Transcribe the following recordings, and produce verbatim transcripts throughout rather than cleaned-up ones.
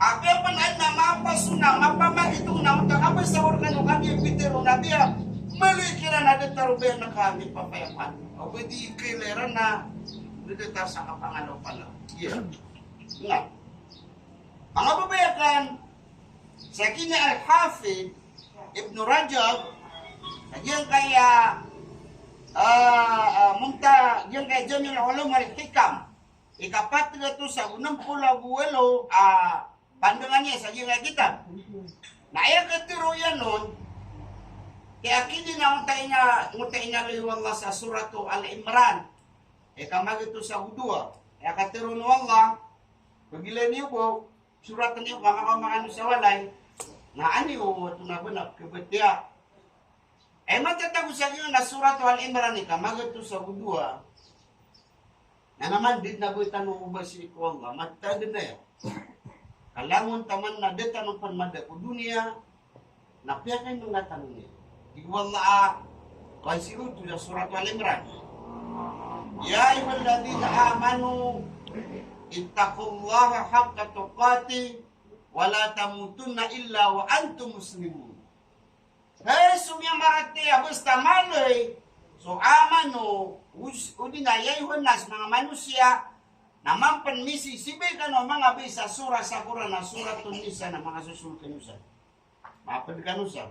Apiya pn adn a mapasona, mapamagitong na onta kabasa o rkano kagiya pitharo o Nabi a maloy kiran a datar o ba iyan ka mipapayapan. O ba di kailay ran a datar sa kapangalaw pala. Iya. Na. Manga babay akn, sa giya Al-Hafidh Ibn Rajab, sa giyangkaya, ah, ah, munta, giyangkaya Jami'ul Ulum wal Hikam, ikapat gatos ago nm polo ago walo a pandangan iyan sa giyangkaya kitab. Na aya katharo iyan on, kiyakidi na onta ina, onta inaloy o Allah sa Suratu Al Imran. Ika magatos ago dowa. Aya katharo o Allah, pagilay niyo bo, surat niyo bo, manga, manga ano sa walay. Na ani o, oto na ba na, kabatiya. Aya matatago sa giya na Suratu Al Imran ika magatos ago dowa. Na naman di na ba tano obasi ko Allah, matag na iyan. Ka langon taman na da tano pn mada ko doniya, na piyakay manga tano niyan. Tig o Allah a, kowan sii oto sa Suratu Al Imran. Ya ayyuhalladhina amanu ittaqullaha haqqa tuqatih wa la tamutunna illa wa antum muslimun. Hay so miyamaratiyaya, basta maloy so amanu, os-, odi na ya ayyuhan nas, manga manosiya, na man pn misisibay kano a manga basa sa sura sa Qur'an a Suratun Nisa na manga sosold kano san. Mapd kano san.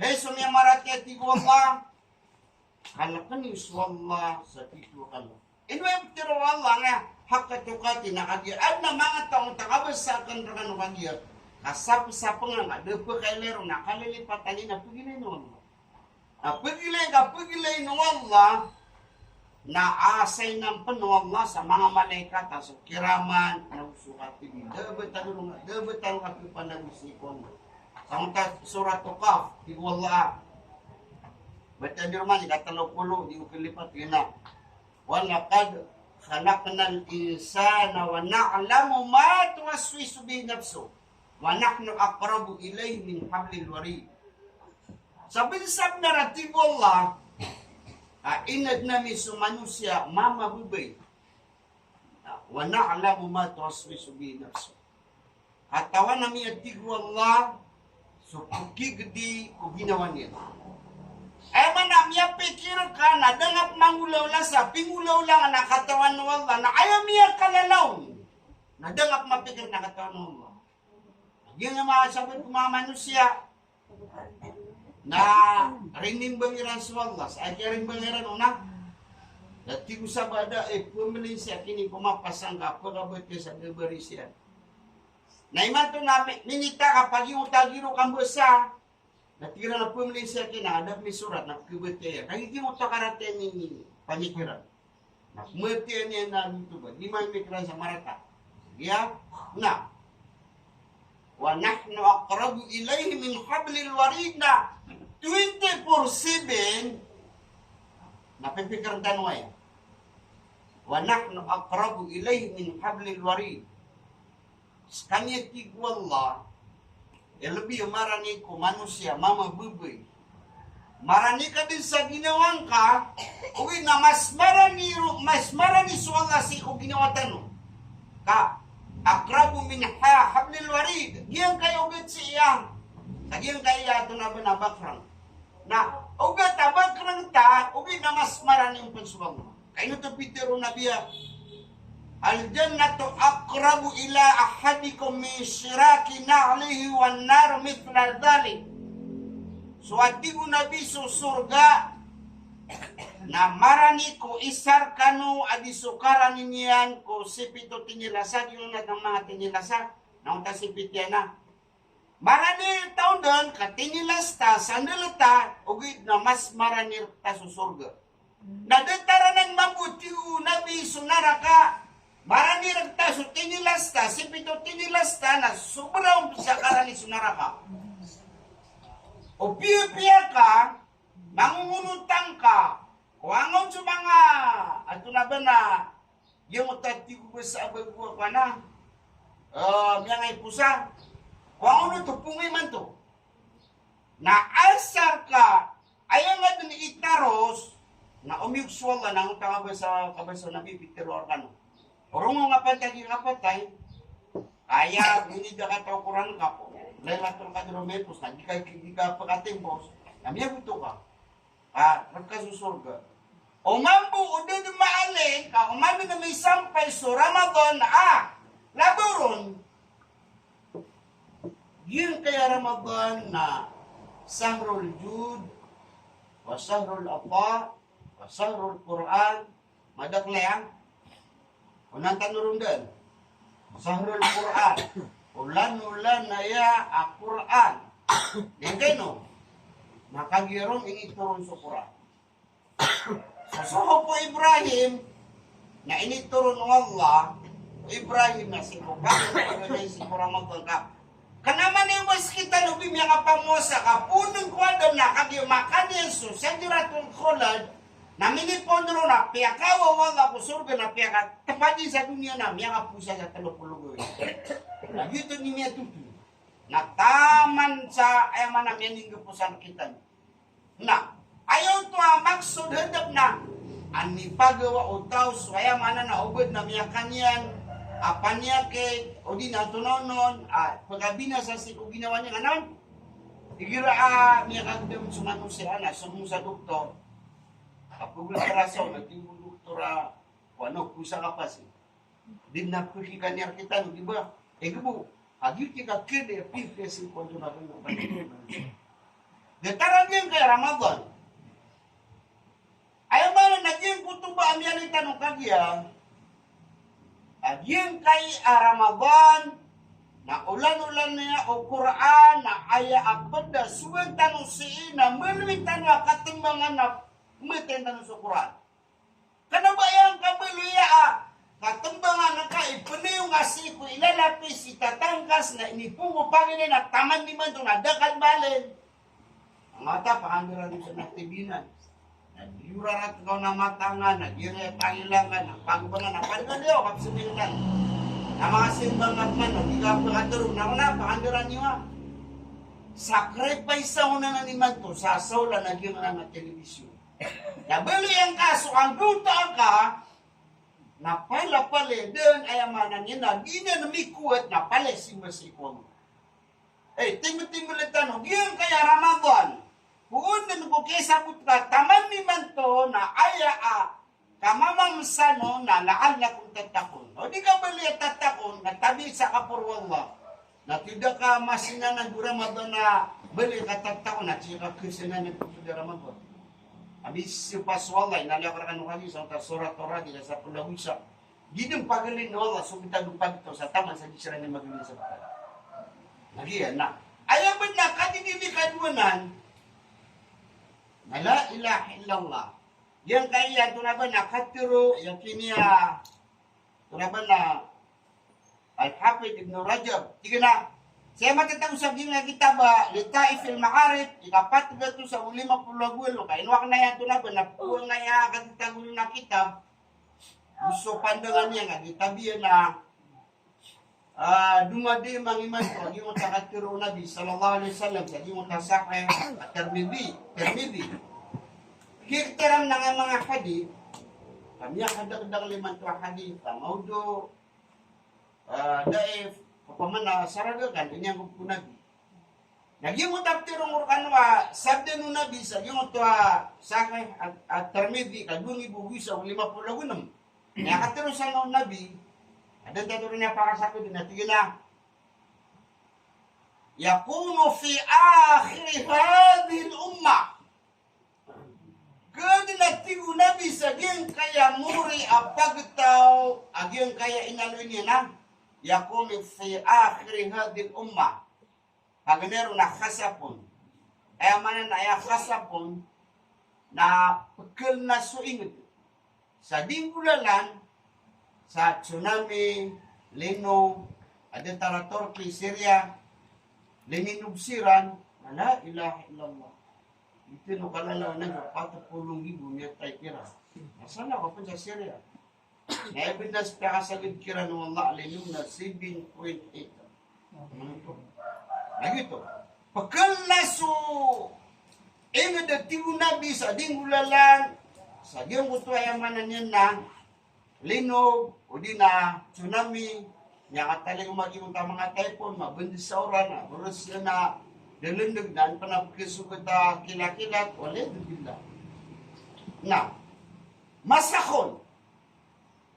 Hay so miyamaratiyaya, tig o Allah, kalkn iyo so Allah sa titho a kalk. Ino aya pitharo o Allah nga haqqa tuqatih, na kagiya adn a manga taw a onta kabasa akn rkano kagiya kasapsapngan ka da pkailay ron na kalilipatan iyan na pagilay o Allah. Na pagilay ka pagilay o Allah, na assignan pn o Allah sa manga malaikat a so kiraman, na so katigi. Da ba tano ron, da ba tano kapipanago sii ko Allah. Sa onta Surat Qaf, tig o Allah. Batiya niyo man, ika tlo polo, di ko kalipat iyan. Wa laqad khalaqnal insana wa na'lamu ma tuwaswisu bihi nafsuh. Wa nahnu aqrabu ilayhi min hablil warid. Sabnsabnar a tig o Allah, a inadn ami so manosiya mamababay. Wa na'lamu ma tuwaswisu bihi nafsuh. Katawan ami a tig o Allah so pkigdi ko ginawa niyan. Aya maana a miyapikir ka na da nga pmangolaola sa pingolaola nga na katawan o Allah, na aya miyakalalaw na da nga pmapikir na katawan o Allah. Giya nga manga sabaad ko manga manosiya na rinimbang iran so Allah, sa aya kiyarimbang iran on na, na tig o sabaad a, eh, pmlin siya kini ko mapasang ka pkabatiya sa da ba ri siya. Na imanto na mi-, minita ka pagiyot a giro kambasa. Na tig iran a pmlin siya kini a da misorat na pkabatiya iyan. Kagiya giyoto a karatiyaya i pamikiran. Na pmatiya niyan na giyoto ba, di man mikiran sa marata. Iya, na. Wa nahnu aqrabu ilayhi min hablil warid, na twenty-four seven na pipikiran tano aya. Wa nahnu aqrabu ilayhi min hablil warid. Skaniyan, tig o Allah, a lbi a marani ko manosiya mamababay. Marani ka dn sa ginawa ngka, ogaid na mas marani ro, mas marani so Allah sii ko ginawa tano. Ka aqrabu min ha-, hablil warid. Giyangkaya ogat sii, sa giyangkaya, aya tonaa ba na bakrang. Na ogat a bakrang ta, ogaid na mas marani on pn so Allah. Ka ino oto pitharo o Nabi a, "Al jannatu aqrabu ila ahadikum min shiraki na'lihi wan nar mithla dhalik." So, a tig o Nabi, so sorga na marani ko isa rkano a di so karani niyan ko sipit o tinilasa, giyoto na manga tinilasa, na onta sipit iyan na. Marani rkta on dn ka tinilas ta, sandal ta, ogaid na mas marani rkta so sorga. Na datar anan mambo, tig o Nabi, so naraka, marani rkta so tinilas ta, sipit o tinilas ta, na sobra on sa karani so naraka. O piyapiya ka, mangongonotang ka, o angon so manga, antonaa ba na, Giyoto a tig o basa a bago a kowan a, eh, miyangaiposa. Kowan oto, pongay man oto. Na asar ka aya nga dn itaros, na omiyog so Allah, na onta kabasa, kabasa o Nabi, pitharo rkano. Rongo nga patay, ka patay. Aya, ini da kataw Qur'an ka ko Lailatul Qadr o miyapos, na di ka, di ka pekatimpos, na miyagoto ka. Ah, reka so sorga. O mambo o da den maalin ka o mambo na misampay so Ramadan, ah, labaw ron. Giyangkaya Ramadan na shahrul jud, wa shahrul ata, wa shahrul Qur'an, madakl iyan. Onan tano ron den. Shahrul Qur'an. Olan-olan aya a Qur'an. Giyangkaya no. Na kagiya ron initoron so Qur'an. So sohop o Ibrahim, na initoron o Allah o Ibrahim na sii ko kagiya, sii ko Ramadan ka. Kena man i ba sekitano bi miyakapamowasa ka, poon ko Adam na kagiya makan iyan so shajaratul khuld, na minipoon ron na piyakawa o Allah ko sorga na piyakatepad iyan sa doniya na miyakapowasa sa telo polo gawii. Na giyoto i miyatoto. Na taman sa, aya maana, miyaninggep o san kitano. Na aya oto a maksod, hadap na, an ipagawa o taw so, aya maana na, oba den a miyakan iyan a paniyakit, odi na antonaa on, a pekabinasa sii ko ginawa niyan, anan. Igira a miyakagedam so manosiya na somong sa doktor. Kapegol ka rasaw na tig o doktor a, kowan o, poon sa kapasi. Di na pekikaniar kitano, di ba? Egi bo, agi kika kede, pipesi ko antonaa on. Datar a giyangkaya Ramadan. Aya maana na giyangkoto ba a miyaaloy tano kagiya a giyangkaya Ramadan na olan-olan iyan o Qur'an, na aya a ped a sowan tano sii na maloy tano a katembangan na matayan tano so Qur'an. Kena ba aya ngka baloy a katembangan ka, ipenayong ka sii ko ilalapis i tatangkas na inipoon ko pangnin na taman imanto na da ka maalin. Angkata, pakandaran iyo sa na T V nan. Na di iyo rarat ka o na matangan, na di iyo rarat pangilangan, na pagbangan, na pagbangan iyo, kapsemilan. Na manga simbang ka man, na di ka pekatero, na, na pakandaran iyo a. Sacrifice sa onan imanto, sa saolan na giyanan a telebisyon. Na baloy angka so anggawta angka, na palapalaya den, aya maana niyan na di niyan mikowat, na palaya simba sii ko Allah. Eh, timetimelan tano, giyangkaya Ramadan. Poon den ko kisabot ka, taman imanto, na aya a kamamamsa on na la'allakum tattaqun. O di ka baloy a tattaqun, na tabiya sa kaporo o Allah. Na tig a ka masinan a di Ramadan na baloy ka tattaqun, na tig a ka kesinan a di Ramadan. Abi sipas o Allah, inaloy akn rkano kagiya sa Surat Ar-Ra'd, ika sapolo ago isa. Di den pagalin o Allah so kitadompag taw sa taman sa di siran i magalin sa btad. Na giya na. Aya bnar na kagiya di kadowanan na la ilaha illallah. Giyangkaya antonaa ba na katero, aya kiniya, antonaa ba na Al-Hafidh Ibn Rajab. Tig iyan a, sii matatago sa giyangkaya kitab a Lata'if al-Ma'arif, ika pat gatos ago lima polo ago walo, ka ino akn aya antonaa ba na poon aya katatago na kitab. Oso pandangan iyan a kitab iyan a Ah, domadima imanto a giyangkoto a katero o Nabi sallallahu alaihi wasallam sa giyangkoto a Sahih At-Tirmidhi, Tirmidhi. Kiyatero iyan a manga hadith, ka miyakadakdakl imanto a hadith, ka mawdu', ah, da'if, opama na saragakan, iniyangkob ko Nabi. Na giyangkoto a ptharoon ko rkano a sabda o Nabi sa giyangkoto a Sahih At-, At-Tirmidhi, ka dowa nggibo ago isa ago lima polo ago nem. Na katero san o Nabi, adn tano ron a pakasakn dn a tig iyan a, "Yakunu fi akhiri hadhihil ummah." Ka dn a tig o Nabi sa giyangkaya mori a pagtaw a giyangkaya inaloy niyan a, "Yakunu fi akhiri hadhihil ummah." Paganay ron na khasafun. Aya maana na aya khasafun na pkhalna so ingd. Sa di nggolalan, sa tsunami, linog, a datar a Turkey, Syria, lininog siran, la ilaha illallah. Ito no kalalaw na pat polo nggibo miyatay kiran. Asal ako pn sa Syria. Na aya bnar sa piyakasagad kiran o Allah a linog na seven point eight. Na giyoto. Pkhalna so ingd a tig o Nabi sa di nggolalan, sa giyangkoto aya maana niyan na linog, odi na tsunami, Miyakatalingoma giyangkoto a manga typhoon, mabndsa oran, a, rorosn a dalndg, na an pn a pkhasogat a kilakilat, waliyadhu billah. Na, masakhon.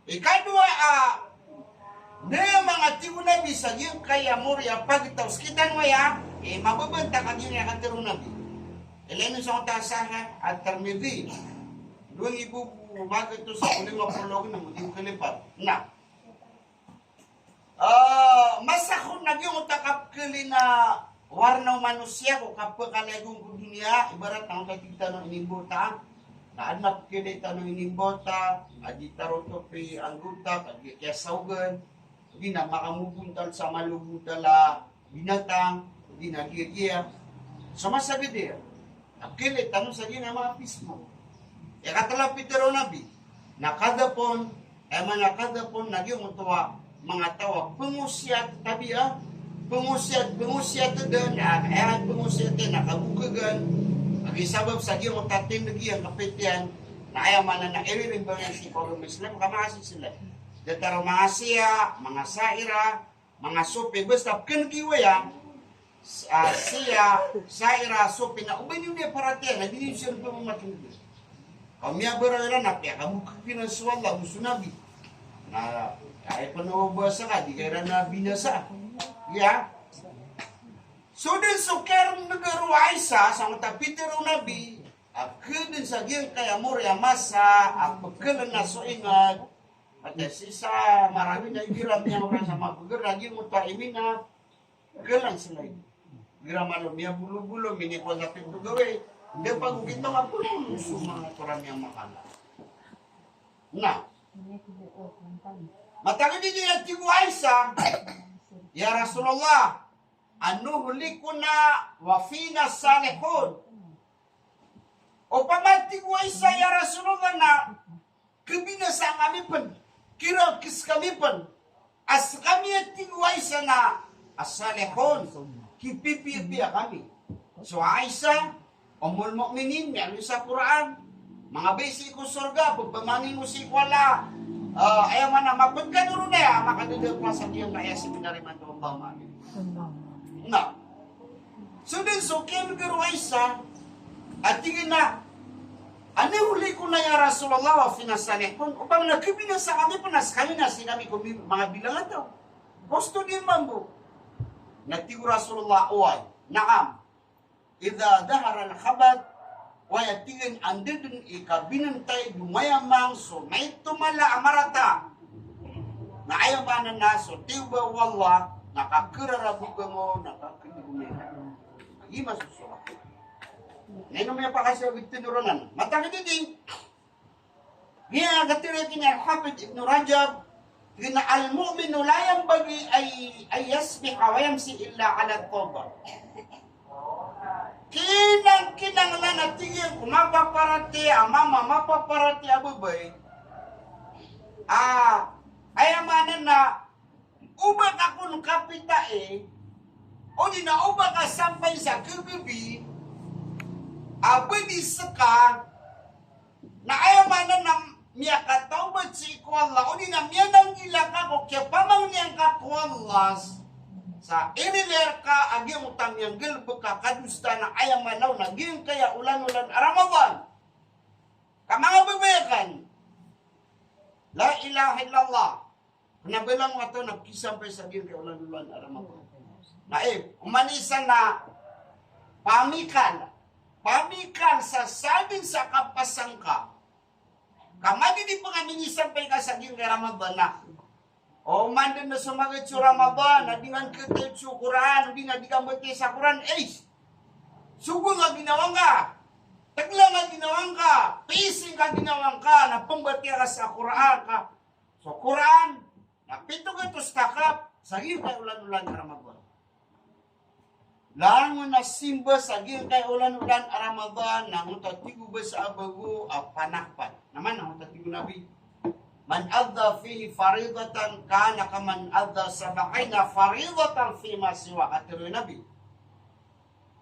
Ikadowa a, na manga tig o Nabi sa giyangkaya mori a pagtaw, skitano aya, e, mababantag a giyangkaya katharo o Nabi. Ilay niyo sa oto a Sahih at-Tirmidhi. Dowa nggibo magatos ago lima polo ago nm, di ko kalipat. Na, Ah, masakhon na giyangkoto a kapkhalin a warna o manosiya ko kapkhalin ko doniya, ibarat na oto a tig tano inimbota. Na adn a pkhalin tano inimbota, a di tharotopi anggota, ka di kiyasaogan, di na makamobontal sa malobontal a binatang, di na giyagiya. So masagad iyan. Na pkhalin tano sa giyangkaya manga pismo. Aya katlo a pitharo o Nabi. Na kadhafun, aya maana kadhafun na giyangkoto a manga taw a pngosiyat tabiya, pngosiyat, pngosiyat dn, na aya pngosiyat na kabokhagan. Lagid sabap sa giyangkoto a tindg iyan, kapit iyan. Na aya maana na iririmba iyan sii ko agama Islam, ka manga sisila. Datar o manga Shia, manga Asha'irah, manga Sufi, basta pkhan'g iyo aya, ah, Shia, Asha'irah, Sufi, na o ba niyo niyan paratiyaya, na di niyo siran pamamatindg. Ka miyabaraw iran na piyakabokhagan iran so Allah ago so Nabi. Na, aya pn o ba sa ka, di ka iran na binasa. Iya. So dn so kiyarndg o Aisha, sa manga pitharo o Nabi, a kdn sa giyangkaya mori a masa, a pkhaln a so ingd, Ati sii sa marawid a igira miyaora sa mapgr a giyangkoto a iminap, khalas lay. Igira malo miyabolobolo, minikowa sa pito gawii. Di pagokito nga polo so manga tora miyamakan. Na. Matag ini a tig o Aisha, "Ya Rasulullah, anuhlikuna wa fina salihun?" Opama tig o Aisha, "Ya Rasulullah, na khabinasa kami pn, kirakes kami pn, a skami," a tig o Aisha, "na as-salihun, kipipiyapiya kami." So Aisha, Ummul Mu'minin, miyaaloy sa Qur'an, manga bai sii ko sorga, pphamaningo sii ko Allah. Ah, aya maana mapd ka doron aya, makadadakl sa giyangkaya sii ko pinariman o Allah. Amin. Na. So dn so kiyarndg o Aisha a tig iyan a, "Anuhlikuna ya Rasulullah wa fina salihun?" Opama na khabinasa kami pn a skami na sii kami ko mi-, manga bilang a taw. Gusto di mambo. Na tig o Rasulullah, "Oway, na'am. Idha dhahara al-khabath," oway, a tig iyan, anda dn i kabinantay, domayamang so maito mala a marata. Na aya maana na so tiyoba o Allah, na kakararabogan o, na kakararabogan o. Agi masosowa. Na ino miyapakasawag tindoronan. Matag didi. Giya katharo iyan a Hafidh Ibn Rajab, tig iyan a, "Al-mu'minu la yanbaghi ay, ay yasbiha wa yamshi illa ala tawbah." Kinang, kinanglan a tig iyan ko mapaparatiyaya a mama, mapaparatiyaya a babay. Ah, aya maana na o ba ka kon kapita i, odi na o ba ka sampay sa kagabi a badi ska, na aya maana na miyakatawbat sii ko Allah, odi na miyananggila ka ko kiyapamangni angka ko Allah, sa inilir ka a giyangkoto a miyanggalbk a kadosa, na aya maana on na giyangkaya olan-olan a Ramadan. Ka manga babay akn, la ilaha illallah. Na ba langon a taw na pkisampay sa giyangkaya olan-olan a Ramadan. Na, eh, oman i isa na pamikal. Pamikal sa sadn sa kapasang ka. Ka madidi pn a minisampay ka sa giyangkaya Ramadan na. Oman dn na somagad so Ramadan, na di ngka khatahod so Qur'an, di na di ka mbatiya sa Qur'an, eh. Sogo nga ginawa ngka. Tgla nga ginawa ngka. Pising ka ginawa ngka, na pmbatiya ka sa Qur'an ka. So Qur'an, na pito gatos takap, sa giyangkaya olan-olan a Ramadan. Langon a simba sa giyangkaya olan-olan a Ramadan, na ngoto a tig o basa a bago a panakpan. Na man, na ngoto a tig o Nabi, "Man adda fihi faridatan kana kaman adda sab'ina faridatan fima siwa," katharo o Nabi.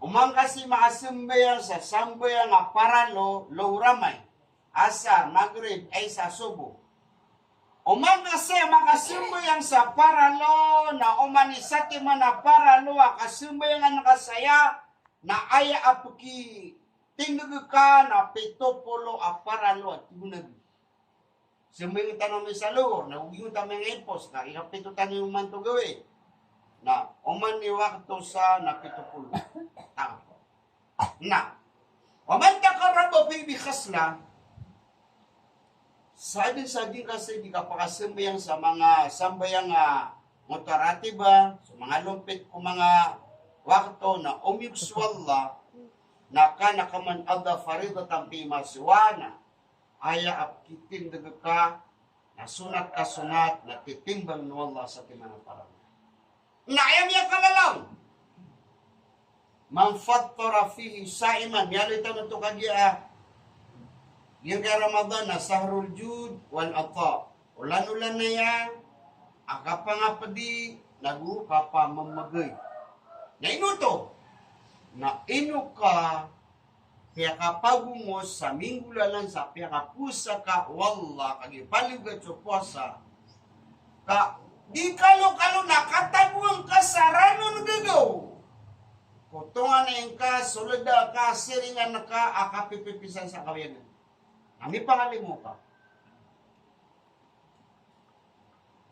Oman ka si makasambayang sa sambayang a paralo, lowramay, Asar, Maghrib, Isa, Subuh. Oman ka saya makasambayang sa paralo, na oman i satiman a paralo a kasambayangan ka saya, na aya a pekitindeg ka na pito polo a paralo a tig o Nabi. Sambayang tano misalor, na ogiyoto a manga ipos, na ikapito tano imanto gawii. Na oman i wakto sa na pito polo. Tama. Na, wa man taqarraba fi bi khaslah, sa dn sa di ka sa di kapakasambayang sa manga sambayang a mutaratibah, so manga lompit ko manga wakto na omiyog so Allah, na kana kaman adda faridatan fi ma siwahunna, aya a pekitindeg ka na sonat ka sonat na titimbang o Allah sa timan a paralo. Na aya miyakalalaw, man fattara fihi sa'iman, miyaaloy tano oto kagiya a giyangkai a Ramadan na shahrul jud wal ata. Olan-olan aya a kapangapdi nago kapamemegay. Na ino oto? Na ino ka piyakapagomos sa minggolalan sa piyakapowasa ka o Allah, kagiya paliyogat so powasa, ka di kalokalo na katagoan ka sa ranon gagaw ko tonganay ngka, so leda ka, siringan ka a kapipipisan sa kawiyanan. Na mipangalimo ka.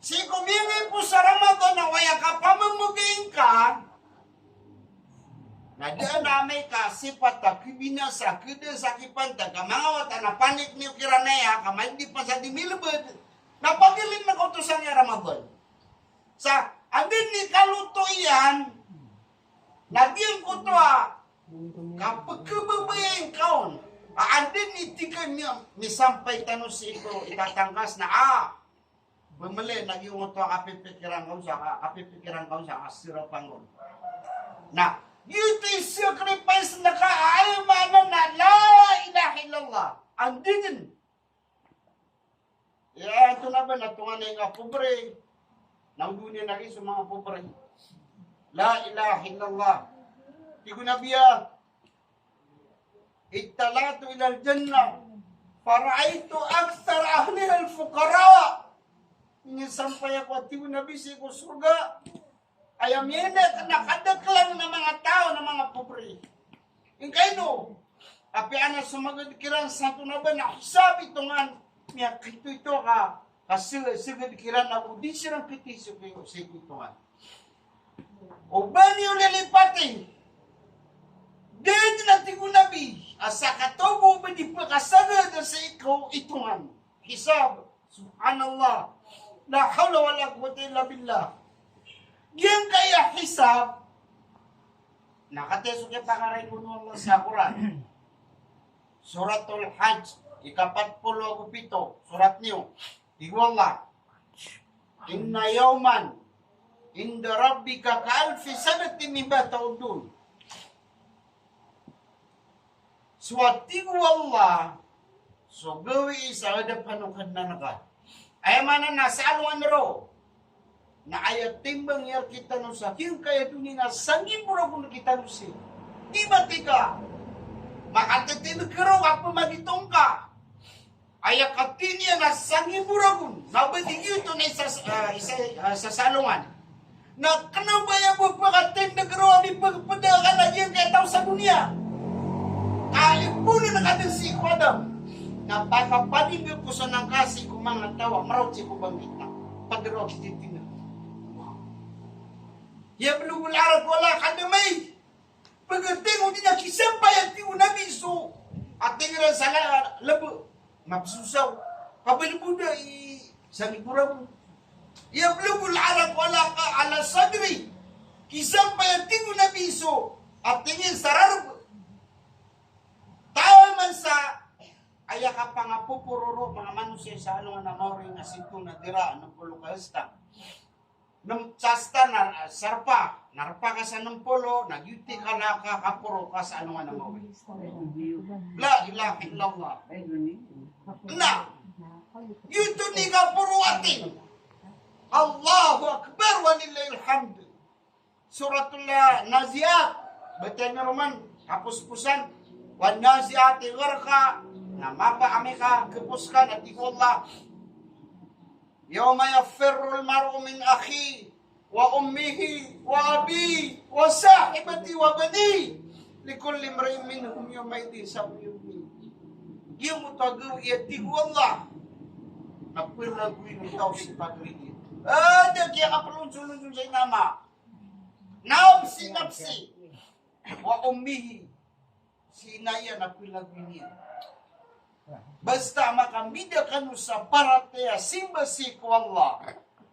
Sii ko miyangipos a Ramadan na aya kapamemegay ngka, na da a amay ka sipat a kibinasa, keda sa kipantag, ka manga wata na panik niyo kiran aya, ka maidi pa sa di milebed, na pagilen na ka oto sangkai a Ramadan. Sa, anda i kaloto iyan, na giyangkoto a kapekebebay ngka on. A, anda i tig iyan, misampay tano sii ko itatangkas na, a, bemele na giyangkoto a kapipikiran ka on sa, kapipikiran ka on sa, a, sira pangol. Na, giyoto i sacrifice na ka, a, aya maana na la ilaha illallah. Anda dn Iya, antonaa ba na tonganay nga pobre? Na o doniya na giya so manga pobre. La ilaha illallah. Tig o Nabi a, "Ittala'tu ilal jannah, fara'aytu akthara ahlihal fuqara." Misampay ako, a tig o Nabi, sii ko sorga. Aya miyailay na kadaklan a manga taw na manga pobre. Ingkaino? Apiya na somagad kiran sa antonaa ba na hisab i tongan. Miyakito ito ka, ka se-, segad kiran ago di siran kiti so kiyo, sii ko tongan. O ba niyo lilipati. Di dn, a tig o Nabi, a sakataw bo ba di pekasagad sii ko itongan. Hisab. Subhanallah. La hawla wala quwwata illa billah. Giyangkaya hisab, na katii so kiyapakaraikon o Allah sa Quran. Suratul Hajj, ikapat polo ago pito, surat niyo. Tig o Allah, "Inna yawman inda rabbika ka alfi sanatin mimma ta'uddun." So, a tig o Allah, so gawii sa adapan o Kadnan ka, aya maana na sa alongan roo, na aya timbang iyan rkitano sa giyangkaya doniya na sangibo ragon rkitano sii. Di ba tig ka makatitindeg ka roo ka pemagitong ka. Aya katii niyan na sangibo ragon, na ba di giyoto na isa, ah, isa, ah, sa salongan. Na kena ba aya bo pekatindeg roo a mipegpeda ka na giyangkaya taw sa doniya. Ka ipoon ka dn sii ko Adam. Na pakapaninggep ko so nangka sii ko manga taw a maraot sii ko bangkit na. Pagaro a kititindeg. Ya belogol a arak o Allah ka damay. Pegating o di na kisampay a tig o Nabi so, a tig iran sa la-, lebe, mapsosaw. Kabelboda i sangibo ragon. Ya belogol a arak o Allah ka ala sadri. Kisampay a tig o Nabi so, a tig iyan sa rareb. Taman sa aya kapangapoporo roo manga manosiya sa alongan a maori na sito na dira, nem polo ka hasta. Nem, sa hasta na, ah, sa rpa, na rpa ka sa nem polo, na giyoto i kala ka kaporo ka sa alongan a maori. La ilaha illallah. Na, giyoto i kaporo a tig. Allahu Akbar wa lillahil hamd. Suratul, ah, Naziat. Batiya niyo roman, kaposposan. Wan naziati gharqa. Na mapa a mika keposkan a tig o Allah. Yawma yafirrul mar'u min akhihi wa ummihi wa abihi wa sahibatihi wa banihi. Likulli imri'in minhum yawma'idhin sha'nun yughnihi. Giyoto a gawii a tig o Allah na pelagoyin o taw sii pagari iyan. Anda kiyakapelonsolonsol sa ina ama. Nafsi, nafsi. Wa ummihi. Sii ina iyan a pelagoyin iyan. Basta makambida kano sa paratiyaya, simba sii ko Allah.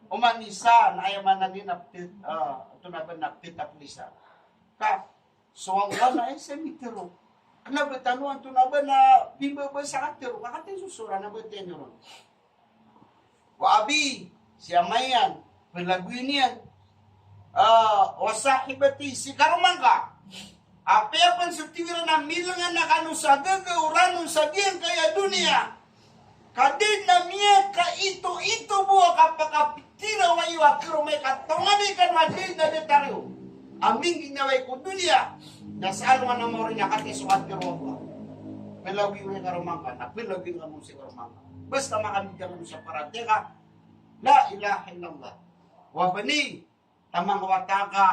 Oman isa na aya maana niyan na pet-, ah, antonaa ba na petapelisa. Ka, so Allah na aya sa mitero. Kena ba tano antonaa ba na pimbabasa katero. Ka katii so sora na ba tiyaniron. Wa abihi, si ama iyan, pelagoyin iyan. Ah, wa sahibatihi, si karoma ngka. Apiya pen so tig iran a milengan kano sa gagaw ranon sa giyangkaya doniya. Ka di na miyakaito-ito bo a kapakapitira wa iyo a karoma i katonganay kano a di na datar iyo a mingginawai ko doniya. Na sa alongan a maori na katii so katero o Allah. Pelagoyin iyo i karoma ngka, na pelagoyin kano si karoma ngka. Basta makambida kano sa paratiyaya ka, la ilaha illallah. Wa banihi, taman o wata ngka,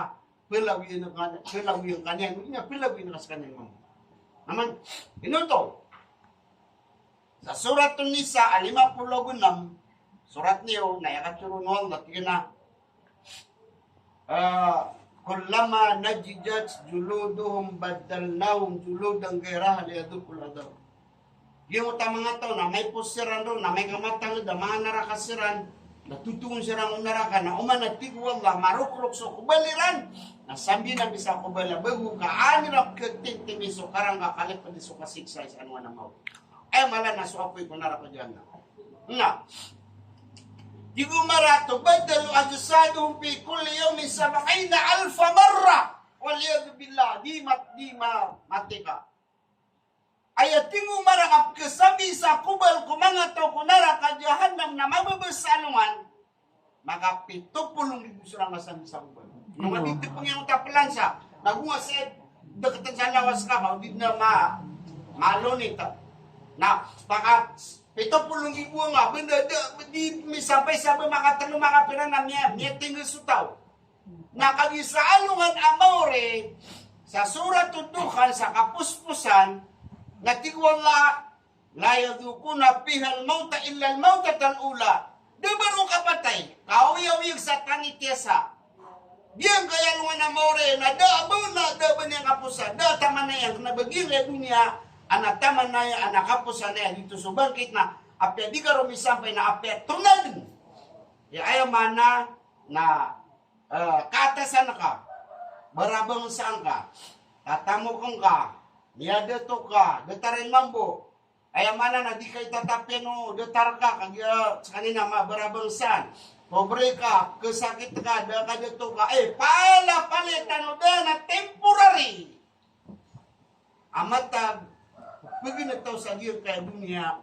pelagoyin ka, pelagoyin ka niyan, ino, pelagoyin ka sekaniyan mambo. Naman, ino oto? Sa Suratun Nisa, a lima polo ago nem, surat niyo, na aya katero o Allah, tig iyan a, ah, kullama nadijat juluduhum baddalnahum juludan ghairaha liyadhuqul adhab. Giyoto a manga taw na maipos siran roo, na maikamataw a manga naraka siran, na totongon siran ko naraka, na oman a tig o Allah, marokrok so kobal iran, na sambi na bisa kobal a bago ka an iran ketimtimi so karangka kaliped so kasiksa sa alongan a maori. Aya mala na so apoy ko naraka Jahannam. Na, tig o Mara, tubaddalu ajsaduhum fi kulli yawmin sab'ina alfa marra. Wal iyadhu billah, di mat-, di ma-, mati ka. Aya tig o Mara a pekesambi sa kobal ko manga taw ko naraka Jahannam na mababa sa alongan, makapito polo nggibo siran kasambi sa kobal. Ino nga di tepeng iyan o tapelan sa, na go nga sa deketen sa lawas ka, ka o di na ma-, malonit. Na, makapito polo nggibo nga, benda da, di misampay sa ba makatelo, makapira na miya-, miyatingel so taw. Na kagiya sa alongan a maori, sa Suratud Dukhan, sa kaposposan, na tig o Allah, la yadhuquna fihal mawta illal mawtatal ula. Da ba roo kapatay, kaoyagoyag sa tanitiyasa. Giyangkaya alongan a maori, na da a ba, na da a ba niyan kaposan, da a taman iyan, kena ba giyangkaya doniya, a na taman iyan, a na kaposan iyan, giyoto so bangkit na, apiya di ka roo misampay na, apiya tonaden. Aya, aya maana na, eh, kaatasan ka, barabangsaan ka, tatamoken ka, miyadato ka, datar iyan mambo. Aya maana na di ka itatapiyan o datar ka, kagiya sekaniyan na mabarabangsaan. Pobre ka, kesakit ka, da ka dato ka, eh, palapalaya tano da na temporary. A matag pegenetaw sa giyangkaya doniya,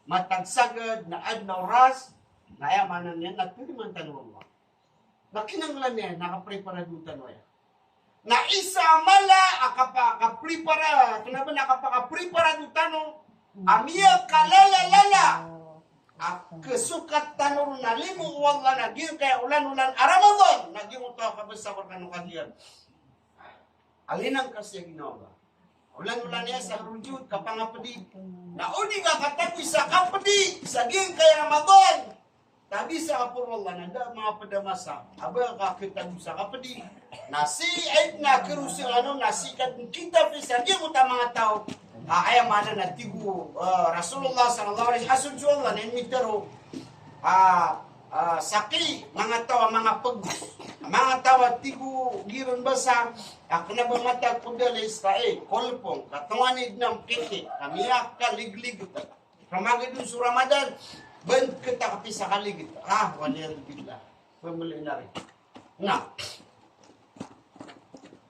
matag sagad na aden a oras, na aya maana niyan na tarimaan tano o Allah. Na kinanglan iyan, na kapreparado tano aya. Na isa a mala a kapa-, kaprepara, kena ba na kapakapreparado tano, a miyakalalalala a kesokat tano ron a limo o Allah na giyangkaya olan-olan a Ramadan, na giyoto a kabasa ko rekano kagiya. Alinang ka siya ginawa. Olan-olan iyan sa rujud, kapangapedi. Na o di ka katagoy sa kapedi sa giyangkaya Ramadan, tabisa ka poro Allah na da maped a masa a ba ka katagoy sa kapedi. Na sii, ay, na kerosing ano, na sii ka den kitapi sa giyangkoto a manga taw. Ha, aya maana na tig o, eh, Rasulullah sallallahu alaihi wasallam, so Allah na initero. Ah, ah, saki, manga taw a manga pegos. Manga taw a tig o giron basa, a kena ba matag ko dalay sa, eh, kolpong, ka tonganay den a mkeke, ka miyakaligligit. Ka magedon so Ramadan, ben keta kapisa kaligit. Ah, wal iyadhu billah. Pemeli nari. Na.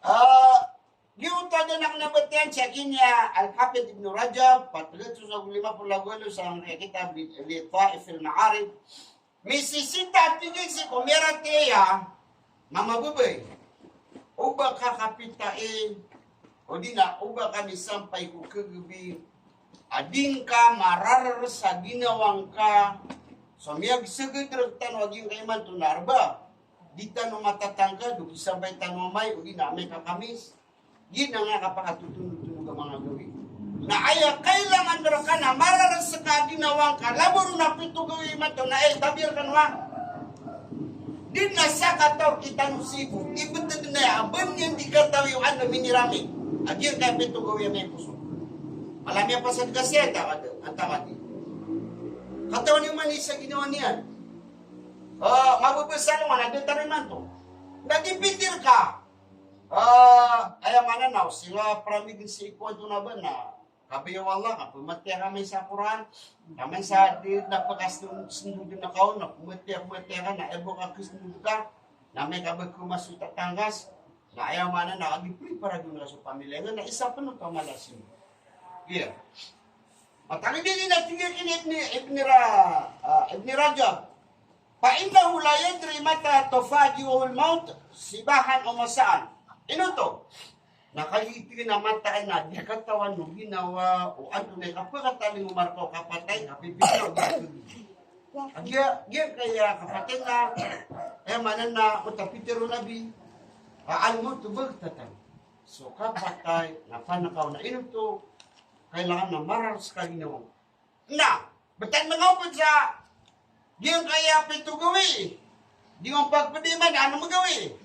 Ah, Giyoto a da na kena batiya sa giya Al-Hafidh Ibn Rajab, pat gatos ago lima polo ago walo sa angkaya kitab li, li Taif al-Ma'arij. Misisita a tig iyan sii ko miyaratiyaya, mama babay. O ba ka kapita i, o di na, o ba ka misampay ko kagabi, a di ngka mararer sa ginawa ngka So miyagsagad rktano a giyangkaya imanto na Arba, di tano matatangkad o kisampay tano amay, odi na amay ka Kamis. Giyanan a kapakatotondotondog a manga gawii. Na aya kailangan rka na mararasek a ginawa ngka, labo ron a pito gawii imanto na, eh, tabiya rkano a. Di na sakataw kitano sii ko, ibtad na aya a ba niyan di katawi o anda minirami a giyangkaya pito gawii a miyaposo. Mala miyapasad ka sii, antaa ka di, antaa ka di. Katawan iyo man i sa ginawa niyan. Ah, mababasa alongan a datar imanto. Na di pitir ka. Ah, aya maana na, o sii nga pramig sii ko antonaa ba na, kabaya o Allah, ka pmatiya ka amay sa Qur'an, ka amay sa di na pkasndod, sndod na kaon, na pmatiya, pmatiya ka, na aya bo ka ksndod ka, na amay ka ba kmaso tatangkas, na aya maana na, agi priparado na so pamilya nga, na isa pn oto a mala sii. Iya. Matangkd ini na tig iyan kini Ibn, Ibn Ra-, ah, Ibn Rajab. Fa innahu la yadri mata tufaji'uhul maut, sibahan aw masaan. Ino oto? Na kagiya tig iyan a mataan na di katawan o ginawa o antonaa i kapakatalingoma rka o kapatay, kapipitero. Agiya, giyangkaya kapatay na, aya maana na, o ta pitero o Nabi, a, al-mautu baghtatan. So kapatay na panakaw na ino oto, kailangan na mararasek a ginawa. Na, btad manga opod sa giyangkaya pito gawii. Di ngka pagpdiman, ano mgawii?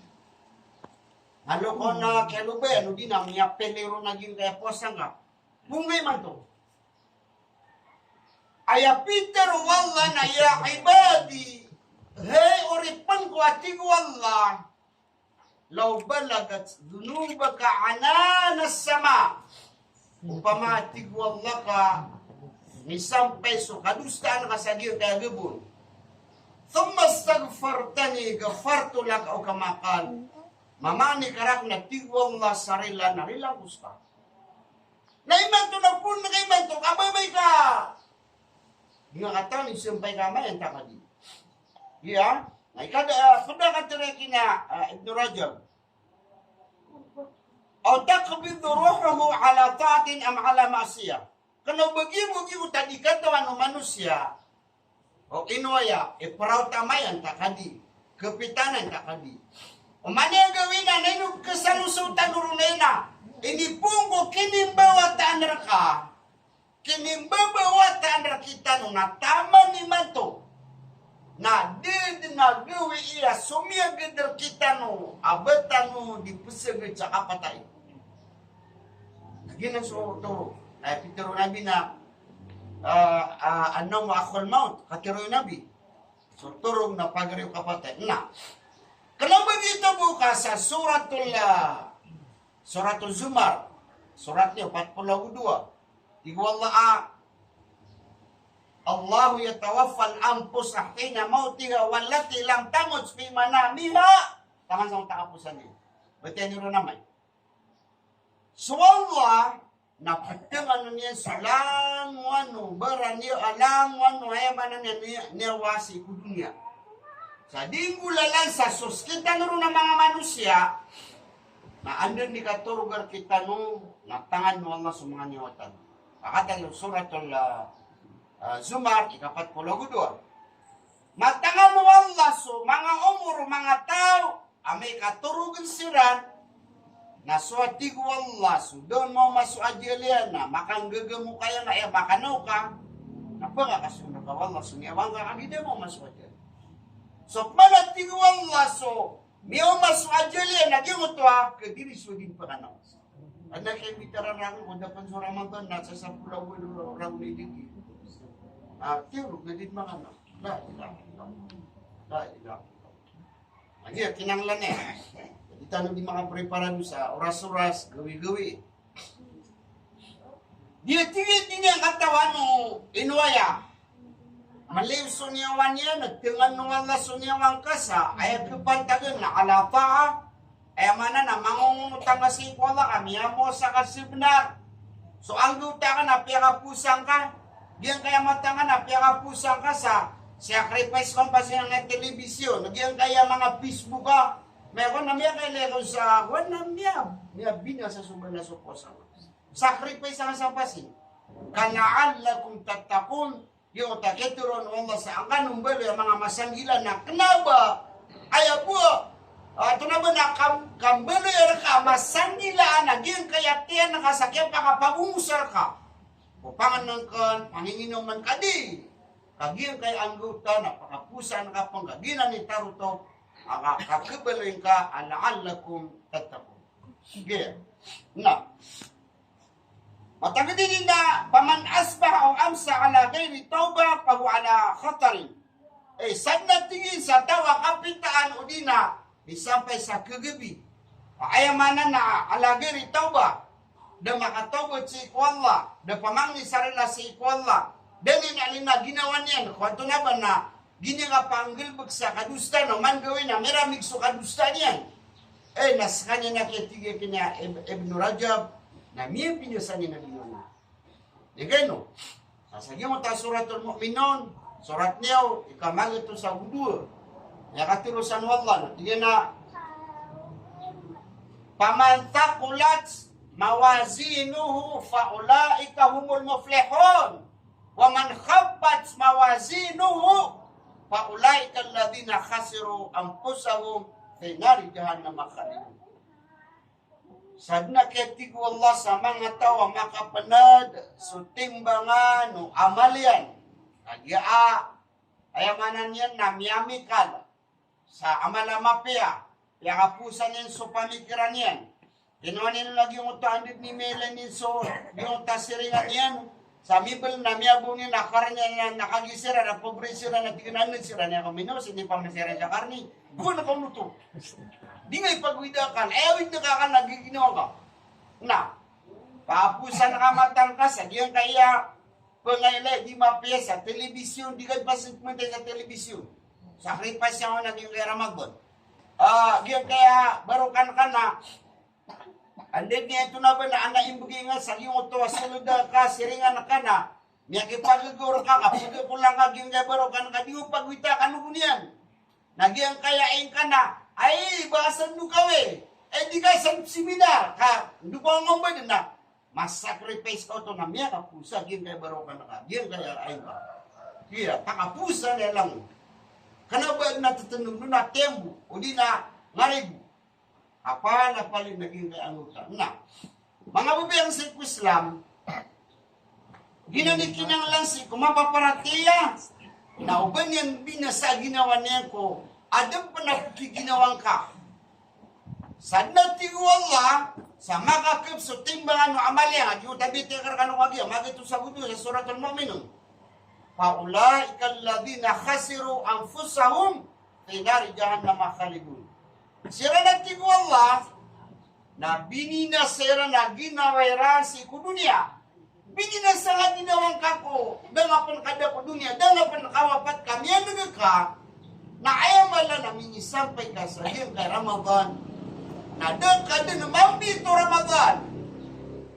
Alo ko na kalobayan, odi na miyapili ron a giyangkaya powasa ngka. Bongga imanto. Aya pitero o Allah na, "Ya ibadi, hay oripn ko," a tig o Allah. "Law balagat dhunubaka ananas sama." Opama, tig o Allah, ka misampay so kadosaan ka sa giyangkaya gabon. "Thumma istaghfartani ghafartu laka," o kama qal. Mamangni ka rakn, tig o Allah, sa rila na rilaan ko ska. Na imanto na poon ka imanto, kababay ka. Di nga katawan i sampay ka amay, antaa ka di. Iya, na ikada, ah, pd a katharo iyan kina, ah, Ibn Rajab. Aw taqbidu ruhuhu ala ta'atin am ala ma'siyah. Kna o ba giya, ba giya oto a di katawan o manosiya o ino aya, ipraot amay, antaa ka di, kpitanan, antaa ka di. Oman i gawii na, na ino kasalosotan o ron na ina, inipoon ko kinimbawataan rka, kinimbabawataan rktano na taman imanto. Na di dn a gawii a somiyagad rktano a ba tano di psagad sa kapatay. Na giyanan so toro, aya pitero o Nabi na, ah, ah, "An-nawmu akhul maut," katharo o Nabi. So toro na pagari o kapatay. Na, kna o ba giyoto bo ka sa Suratul, ah, Suratul Zumar, surat niyo pat polo ago dowa. Tig o Allah a, "Allahu yatawaffal anfusa hina mawtiha wallati lam tamut fi manamiha." Taman sa onta kaposan iyo. Batiya niyo ron amay. So Allah na ptngan iyan so langowan o baran iyo, a langowan o, aya maana niyan, niyawa sii ko doniya. Sa di nggolalan sa so skitano ron a manga manosiya, na anda dn i katorog rktano, na tangan o Allah so manga niyawa tano. Pakatan iyo Suratul, ah, ah, Zumar, ikapat polo ago dowa. Matangan o Allah so manga omor o manga taw, amay ka torogn siran, na so a tig o Allah so da on maoma so ajal iyan na makanggaga mo ka iyan, na aya makanaw ka, na pkakasoon rka o Allah so niyawa ngka kagiya da maoma so ajal. So pman a tig o Allah so miyaoma so ajal iyan na giyoto a kadiris o di pkanaw. Adn a kaimbitaran rakn ko da pn so Ramadan na sa sapolo ago walo ragon i digi. Ah, tiyoro, na di makanaw. La ilaha illallah. La ilaha illallah. Lagid a kinanglan iyan. Di tano di makapreparado sa oras-oras, gawii-gawii. Di, di, di niyan katawan o ino aya. Maliyo so niyawa niyan, na tangan o Allah so niyawa ngka sa aya kapantagan na ala ta'a. Aya maana na mangongonot ka sii ko Allah ka miyamosa ka sa bnar. So anggawta ka na piyakapowasa ngka. Giyangkaya mata ngka na piyakapowasa ngka sa sacrifice ka on, pasin a telebisyon, giyangkaya manga Facebook ka. Miyakon na miyakailay ka sa, wan na miya, miyabinasa so bala so powasa. Sacrifice ka sa pasin. Ka la'allakum tattaqun, Iyo, ta ketoron o Allah sa angkanan o mbaloy a manga masanggilaan a kena ba, aya bo, ah, antonaa ba na kam-, kambaloy a reka a masanggilaan a giyangkaya tiyan ka sa kiyapakapabongosa reka ko pangenengken, panginginomen ka di. Ka giyangkaya anggawta na pakaposan ka pen ka giyanan i tarotop a ka-, kakebaloy ngka a la'allakum tattaqun. Sige. Na. Matag dii na, "Faman asbaha aw amsa ala ghairi tawbah fahuwa ala khatarin." Eh, sadn a tig iyan sa taw a kapitaan o di na misampay sa kagabi. Aya maana na ala ghairi tawbah. Da makatawbat sii ko Allah, da pamangni sa rila sii ko Allah. Da niyan a lina ginawa niyan, ko antonaa ba na gini nga panggalebek sa kadosa na oman gawii na miramig so kadosa niyan. Eh, na sekaniyan a kiyatig iyan a Ib-, Ibnu Rajab, na miyabinasa niyan a ginawa niyan. Di kano. Sa giyangkoto a Suratul Mu'minun, surat niyo, ika magatos ago dowa. Aya katero san o Allah, na tig iyan a, "Faman thaqulat mawazinuhu fa ulaika humul muflihun. Wa man khaffat mawazinuhu fa ulaika alladhina khasiru anfusahum fi nari jahannama khalidun." Sadn a kiyatig o Allah sa manga taw a makapened so timbangan o amal iyan. Kagiya a, aya maana niyan na miyamikal sa amal a mapiya, piyakaposan iyan so pamikiran iyan. Kinowa niyan lagid oto a anda dn i mailay niyan so, giyangkoto a siringan iyan. Sa mibel na miyabong iyan a karni a na, na kagiya siran na pobre siran na tig iyan a anda siran a mino, sii di pamasiran sa karni. Gowani ka oto. Di nga ipagowida ka, eh, awid na ka ka na giginawa ka. Na, pakaposan ka matangka sa giyangkaya pengailay di mapiya sa telebisyon, di ka di pasad mentay sa telebisyon. Sacrifice iyan a giyangkaya Ramadan. Ah, giyangkaya barokan ka na, anda dn i antonaa ba na, ana imbegay nga sa giyangkoto a soled a kasiringan ka na, miyakipagegor ka, kapagekulang ka, giyangkaya barokan ka, di o pagowita ka nogon iyan. Na giyangkaya ingka na, ay, ba san do kawi, ay, di ka san seminar, ka, ndo ka ngomba dn na, masacrifice ka oto na miyakaposa, giyangkaya barokan ka, giyangkaya ingka. Iya, pakaposa na lang. Kena ba na tetenom na tembo, o di na ngaribo. Apal a palin a giyangkaya anggawta. Na, manga babay akn sii ko Islam, giyanan i kinanglan sii ko mapaparatiyaya, na o ba niyan binasa a ginawa niyan ko, aden pen a pegiginawa ngka. Sadn a tig o Allah, sa makakep so timbangan o amal iyan, a giyoto a bitiya ka rekano kagiya, magatos ago dowa sa Suratul Mu'minun. Fa ulaika alladhina khasiru anfusahum fi nari jahannama khalidun. Siran a tig o Allah, na bininasa iran a ginawa iran sii ko doniya. Bininasa nga ginawa ngka ko, da nga pen ka da ko doniya, da nga pen kawapat ka, miyaneg ka, na aya mala na minisampay ka sa giyangkai Ramadan. Na da ka den mambi to Ramadan.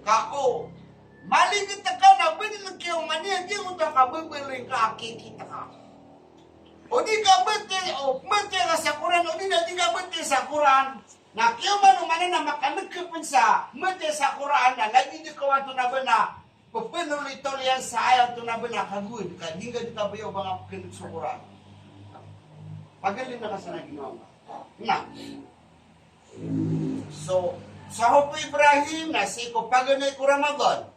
Ka o, maliget ka na benen kiyaoma niyan giyangkoto a kababaloy ngka a kikita ka. O di ka batiya, o batiya ka sa Qur'an, o di na di ka batiya sa Qur'an. Na kiyaoma no maana na makaneg ka pen sa, batiya sa Qur'an, na lagid ka o antonaa ba na, pepenoloy-toloyan sa aya antonaa ba na kagowad, ka di nga di ka baya o ba nga pekeneg so Qur'an. Pagalin na ka sa na ginawa ngka. Na. So, sahopo Ibrahim na sii ko paganay ko Ramadan.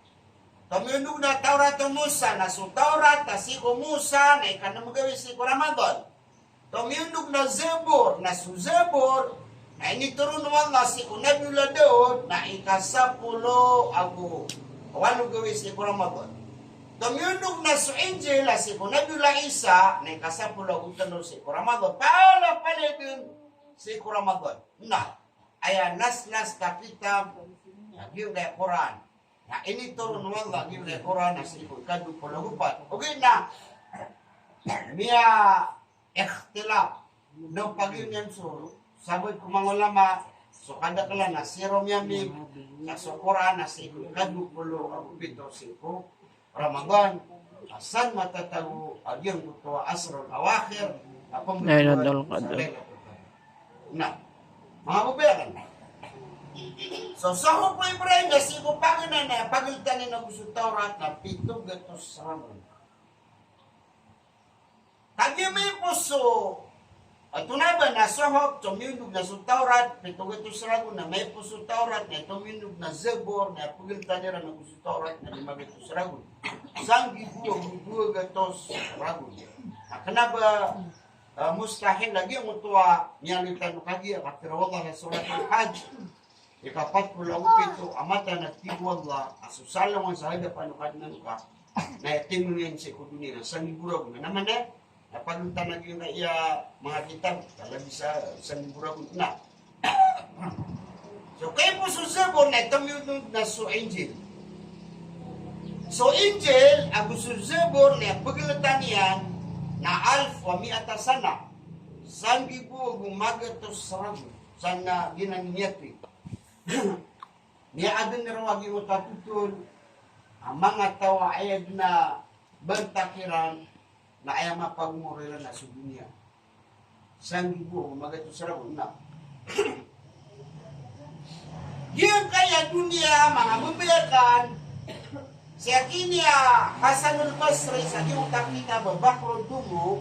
Tomiyondog na Tawrat o Musa, na so Tawrat a sii ko Musa, na ikanem gawii sii ko Ramadan. Tomiyondog na Zabur, na so Zabur, na initoron o Allah sii ko Nabiyullah Daud, na ikasapolo ago walo gawii sii ko Ramadan. Tomiyondog na so Injil a sii ko Nabiyullah Isa, na ikasapolo ago telo sii ko Ramadan. Palapalaya den sii ko Ramadan. Na, aya nasnas a kitab, na giyangkai Qur'an. Na initoron o Allah giyangkai Qur'an a sii ko ikadowa polo ago pat. Ogaid na miya-ikhtilaf den pagiyan iyan so sabaad ko manga ulama, so kadakelan a sii ron miyamig sa so Qur'an a sii ko ikadowa polo ago pito sii ko Ramadan, a san matatago a giyangkoto a Ashrul Awakhir, a pembetowan sa Laylatul Qadr. Na, manga babay akn. So, sahopo Ibrahim na sii ko paganay na pageltan iyan ago so Tawrat na pito gatos Ramadan. Miyaipos so, antonaa ba na sohop, tomiyondog na so Tawrat, pito gatos ragon, na miyaipos so Tawrat, na tomiyondog na Zabor, na pegeletan iran ago so Tawrat, na lima gatos ragon. Sanggibo ago dowa gatos ragon. Na kena ba, ah, mustahil lagid angkoto a miyaaloy tano kagiya, katharo o Allah sa Surat Al-Hajj. Ikapat polo ago pito a mataan a tig o Allah a so salongan sa hadapan o Kadnan ka na aya tiyamong iyan sii ko doniya na sanggibo ragon. Na mana na pagalotan a giya manga kitab, ka lagid sa sanggibo ragon na. So kaipoon so Zabor na tomiyondog na so Injil. So Injil ago so Zabor na pegeletan iyan na alf wa mi'ata sana. Sanggibo ago magatos ragon. San na giyanan i miyathay. Miyaaden roo a giyoto a thotol a manga taw a aya den a bantak iran na aya mapagomor iran na so doniya. Sanggibo ago magatos ragon na. Giyangkaya doniya, manga bebeyakan, sii kini a Hasanul Basri sa giyoto a kitab a Bahrud Dumu'a,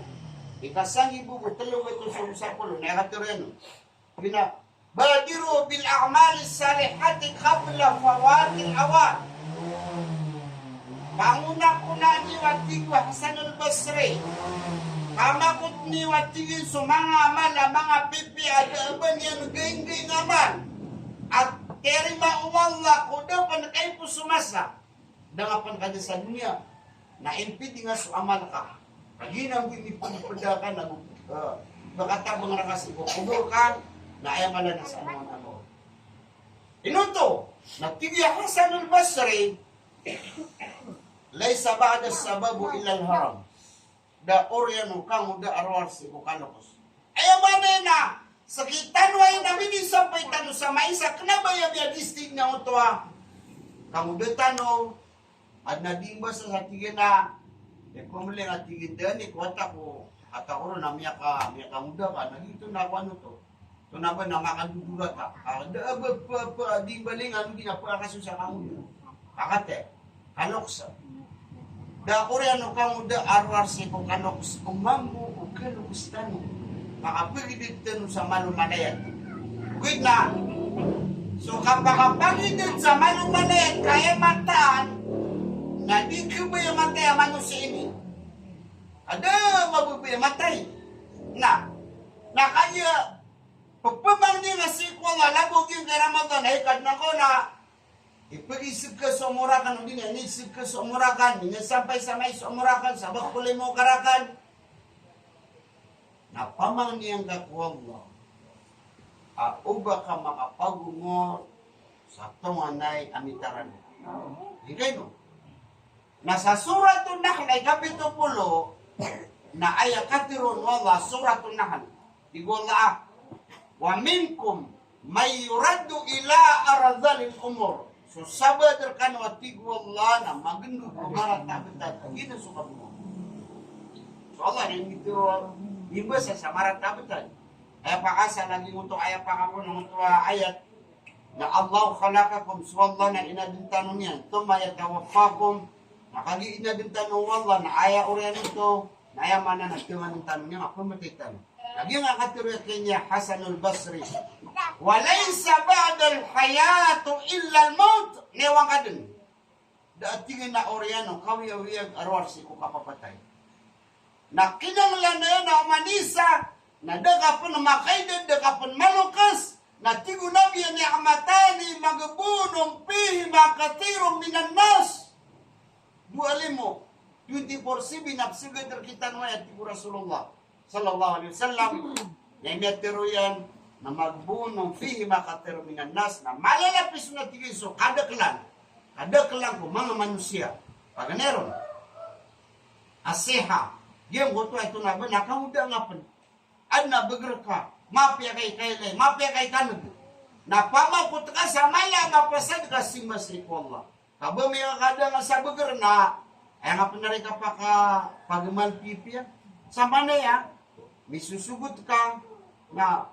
ika sanggibo ago telo gatos ago sapolo, na aya katharo iyan on. Ina, "Badiru bil a'malis salihati qabla fawatil awan." Pangonakona niyo, a tig o Hasanul Basri, pamakot niyo, a tig iyan, so manga amal a manga pipiya a da a ba niyan gainggaing amal a tiyarima o Allah ko da pen kaipos so masa. Da nga pen ka da sa doniya, na impidinga so amal ka. Kagiya na bo inipedipeda ka na bo, eh, ba katabang reka sii ko kobor ka, na aya mala na sa amal ka. Ino oto, na tig i Hasanul Basri, "Laisa ba'da shababi illal haram." Da oriyan o kangoda a rowar sii ko kaloks. Aya maana iyan na, sii kitano aya na minisampay tano sa maisa, kena ba aya miyadistig na oto a kangoda tano, aden a di mbasa sa tig iyan a, eh, ko meleng a tig iyan, da ni ko wata ko, wata ko ron a miyaka, miyakangoda ka, na giyoto na ko ano oto. Oto na ba na makadodorata. Ah, da a ba, ba, ba, di mbaling ano di na pakasosa kangoda. Kakate. Kaloks. Da oriyan o kangoda a rowar sii ko kaloks, o mambo o kaloks tano. Makapagidad tano sa malo malayat. Ogaid na, so kapakapagidad sa malo malayat, ka aya mataan na di khabaya matay a manosiya ini. Ka da mababaya matay. Na, na kagiya pepemangni nga sii ko Allah, labo giyangkai Ramadan, ay Kadnan ko na ipegiseg ka so omor aken, o di niyan iseg ka so omor aken, di niyan sampay sa maisa so omor aken, sabap ko limo ka raken. Na pamangnian ka ko Allah a oba ka makapagomor sa tonganay a mitaran. Giyangkai no. Na sa Suratun Nahl a ikapito polo, na aya katharo o Allah, Suratun Nahl. Tig o Allah a, "Wa minkum man yuraddu ila ardhalil umur." So sabaad rekano, a tig o Allah, na magendog ko marata a betad. Giyanan so kabonga. So Allah na initharo, imbasa sa marata a betad. Aya pakaasa lagi oto, aya pakakono oto a ayat. Na Allahu khalaqakum, so Allah na inaden tano niyan, thumma yatawaffakum, na kagiya inaden tano o Allah na aya oriyan oto, na aya maana na timangan tano niyan, a pematay tano. Kagiya nga katharo iyan kaniyan a Hasanul Basri, "Wa laysa ba'dal hayati illal mawt." Na aya wangkaden. Da a tig iyan a oriyan o kawiyawiyag a rowar sii ko kapapatay. Na kinanglan iyan a oman isa, na da ka pen makaidad, da ka pen maloks, na tig o Nabi a, "Ni'matani maghbunun fihima kathirun minan nas." Dowa limo, twenty-four seven a peseged rektano aya, tig o Rasulullah sallallahu alaihi wasallam. Na aya miyatharo iyan na maghbunun fihima kathirun minan nas, na malalapis on a tig iyan so kadakelan, kadakelan ko manga manosiya. Paganay ron a siha. Giyangkoto a ito na ba na kangoda nga pen. Aden a beger ka, mapiya ka i kailay, mapiya ka i kaneg. Na pamakot ka sa mala a mapasad ka, simba sii ko Allah. Ka ba miyakadanga sa beger na, aya nga pen ari ka paka, pagamal pipiya. Samanaya, misosogot ka, na,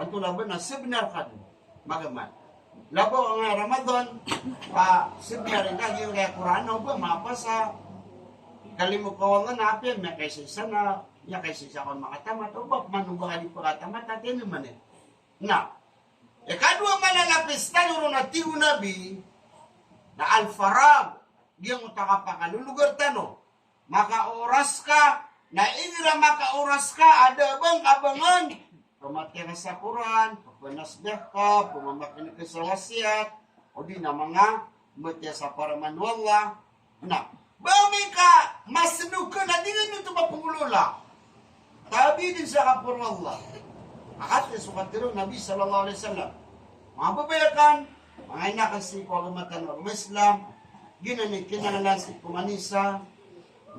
anto laban na sebenar ka den magamal. Labaw angkaya Ramadan, pa sebenar ka giyangkaya Qur'an, na oba mapasa. Kalimo ka o Allah na apiya, miyakaisa-isa na, Aya kay sii sa kon makatamat, o ba pman o ba ka di pkatamat, ati niyo man e. Na ikadowa man a lapis tano ron a tig o Nabi na al-faragh, giyangkoto a kapakalologar tano. Makaoras ka, na igira makaoras ka a da a ba ngka bangan, pmatiya ka sa Qur'an, pmanasbih ka, pmamakineg ka sa wasiyat, odi na manga matiya sa paraman o Allah. Na ba amay ka masnokn a di ngka oto ba pnggolawla, tabi dn sa kaporo o Allah. Aya katharo o Nabi sallallahu alaihi wasallam, manga babay akn, manga ina akn sii ko agama tano a agama Islam, giyanan i kinanglan sii ko manisa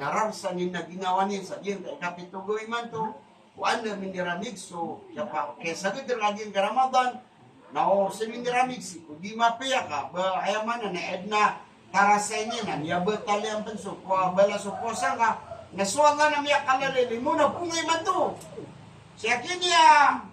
na rarasn iyan a ginawa niyan sa giyangkai a kapito gawii imanto, o anda mindiramig so kiyapa-, kiyasagad rka giyangkai a Ramadan, na o sa mindiramig sii ko di mapiya ka, ba aya maana na adn a tarasay niyan a miyabatal iyan pn so, ko a balas o powasa ngka, na so Allah na miyakalalay limo na pongay imanto. Sii ki niyan